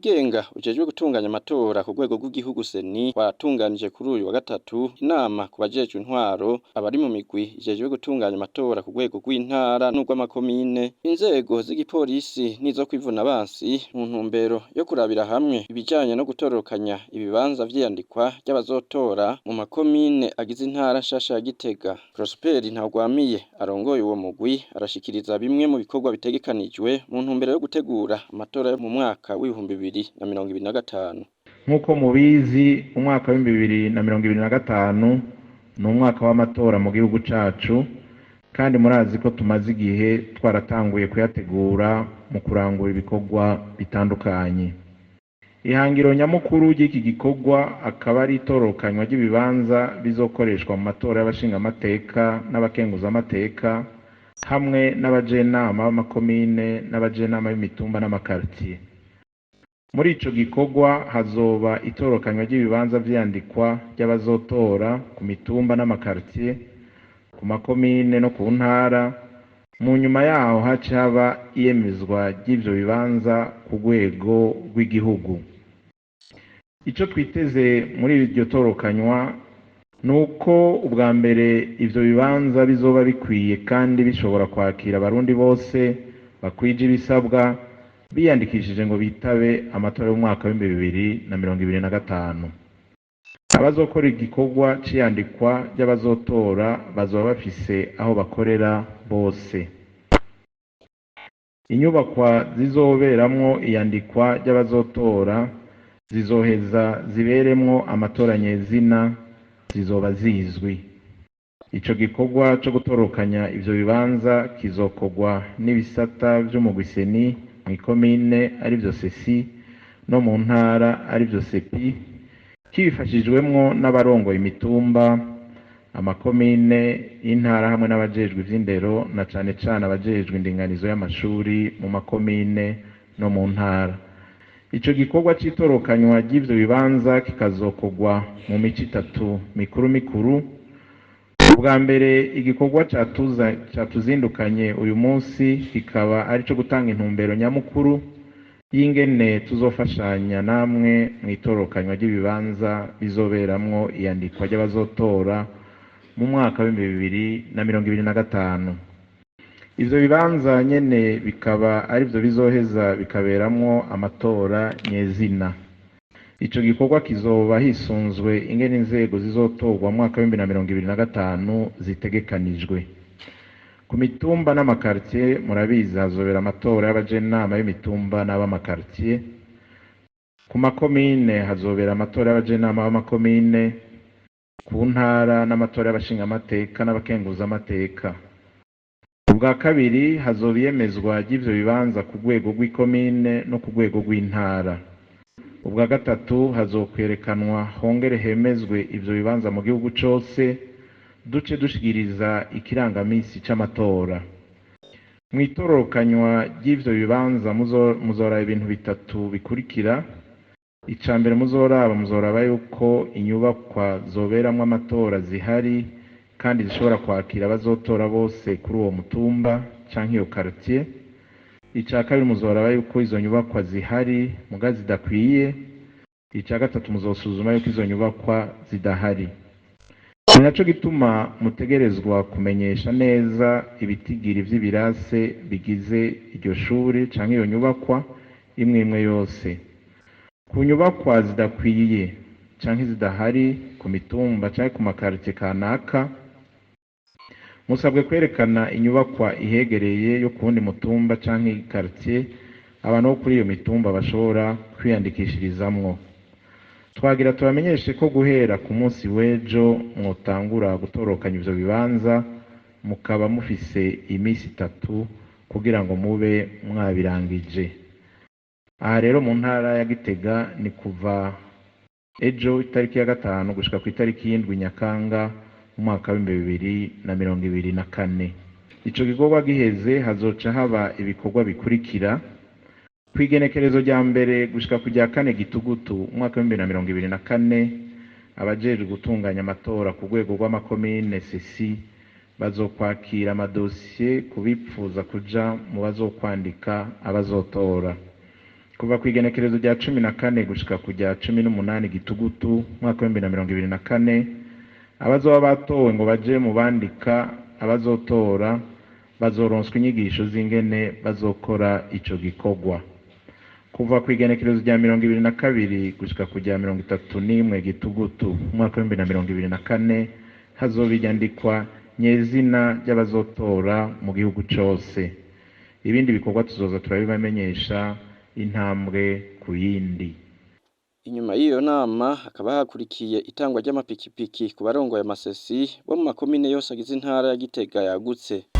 wigenga ujejwe gutunganya amatora ku rwego rw'igihugu CENI watunganije kuri uyu wa gatatu inama ku bajejwe intwaro, abari mu migwi ijejwe gutunganya amatora ku rwego rw'intara n'urw'amakomine, inzego z'igipolisi n'izo kwivuna abansi mu ntumbero yo kurabira hamwe ibijanye no gutororokanya ibibanza vy'iyandikwa ry'abazotora mu makomine agize intara nshasha ya Gitega. Prosper Ntagwamiye arongoye uwo mugwi arashikiriza bimwe mu bikorwa bitegekanijwe mu ntumbero yo gutegura amatora yo mu mwaka w'2025. Nk'uko mubizi, umwaka w'2025 ni umwaka w'amatora mu gihugu cacu, kandi murazi ko tumaze igihe twaratanguye kuyategura mu kurangura ibikorwa bitandukanye. Ihangiro nyamukuru ry'iki gikorwa akaba ari itororokanywa ry'ibibanza bizokoreshwa mu matora y'abashingamateka n'abakenguzamateka hamwe n'abajenama b'amakomine n'abajenama b'imitumba n'amakaritiye. Muri ico gikorwa hazoba itororokanywa ry'ibibanza vy'iyandikwa ry'abazotora ku mitumba n'amakaritiye, ku makomine no ku ntara. Mu nyuma yaho hace haba iyemezwa ry'ivyo bibanza ku rwego rw'igihugu. Ico twiteze muri iryo tororokanywa ni uko ubwa mbere ivyo bibanza bizoba bikwiye kandi bishobora kwakira Abarundi bose bakwije ibisabwa biyandikishije ngo bitabe amatora y'umwaka w'2025. Abazokora igikorwa c'iyandikwa ry'abazotora bazoba bafise aho bakorera bose. Inyubakwa zizoberamwo iyandikwa ry'abazotora zizoheza ziberemwo amatora nyezina zizoba zizwi. Ico gikorwa co gutororokanya ivyo bibanza kizokorwa n'ibisata vy'umugwi CENI mw'ikomine arivyo CECI no mu ntara arivyo CEPI, kibifashijwemwo n'abarongoye imitumba, amakomine, intara hamwe n'abajejwe ivy'indero, na cane cane abajejwe indinganizo y'amashuri mu makomine no mu ntara. Ico gikorwa c'itororokanywa ry'ivyo bibanza kikazokorwa mu mico itatu mikuru mikuru. Ubwa mbere, igikorwa catuzindukanye uyu munsi kikaba ari ico gutanga intumbero nyamukuru y'ingene tuzofashanya namwe mw'itororokanywa ry'ibibanza bizoberamwo iyandikwa ry'abazotora mu mwaka w'2025. Ivyo bibanza nyene bikaba arivyo bizoheza bikaberamwo amatora nyezina. Ico gikorwa kizoba hisunzwe ingene inzego zizotorwa mu mwaka w'2025 zitegekanijwe. Ku mitumba n'amakaritiye, murabizi, hazobera amatora y'abajenama b'imitumba n'ab'amakaritiye. Ku makomine hazobera amatora y'abajenama b'amakomine, ku ntara n'amatora y'abashingamateka n'abakenguzamateka. Ubwa kabiri, hazoba iyemezwa ry'ivyo bibanza ku rwego rw'ikomine no ku rwego rw'intara. Ubwa gatatu, hazokwerekanwa hongere hemezwe ivyo bibanza mu gihugu cose, duce dushikiriza ikirangamisi c'amatora. Mw'itororokanywa ry'ivyo bibanza muzoraba ibintu bitatu bikurikira. Ica mbere muzoraba yuko inyubakwa zoberamwo amatora zihari kandi zishobora kwakira abazotora bose kuri uwo mutumba canke iyo quartier. Ica kabiri, muzoraba yuko izo nyubakwa zihari muga zidakwiye. Ica gatatu, muzosuzuma yuko izo nyubakwa zidahari. Ni naco gituma mutegerezwa kumenyesha neza ibitigiri vy'ibirase bigize iryo shure canke iyo nyubakwa imwe imwe yose. Ku nyubakwa zidakwiye canke zidahari ku mitumba canke ku makaritiye kanaka, musabwe kwerekana inyubakwa ihegereye yo kuwundi mutumba canke ikaritiye abantu bo kuri iyo mitumba bashobora kwiyandikishirizamwo. Twagira tubamenyeshe ko guhera ku munsi w'ejo mwotangura gutorokanya ivyo bibanza, mukaba mufise imisi itatu kugira ngo mube mwabirangije. Aha rero mu ntara ya Gitega ni kuva ejo itariki ya 5 gushika ku itariki y'7 Nyakanga mu mwaka w'2024. Ico gikorwa giheze hazoca haba ibikorwa bikurikira. Kw'igenekerezo rya 1 gushika ku rya 4 Gitugutu umwaka w'2024, abajejwe gutunganya amatora ku rwego rw'amakomine CECI bazokwakira amadosiye ku bipfuza kuja mu bazokwandika abazotora. Kuva kw'igenekerezo rya 14 gushika ku rya 18 Gitugutu umwaka w'2024, abazoba batowe ngo baje mu bandika abazotora bazoronswa inyigisho z'ingene bazokora ico gikorwa. Kuva kw'igenekerezo rya 22 gushika ku rya 31 Gitugutu umwaka w'2024, hazoba iyandikwa nyezina ry'abazotora mu gihugu cose. Ibindi bikorwa tuzoza turabibamenyesha intambwe ku yindi. Inyuma y'iyo nama hakaba hakurikiye itangwa ry'amapikipiki ku barongoye amasesi bo mu makomine yose agize intara ya Gitega yagutse.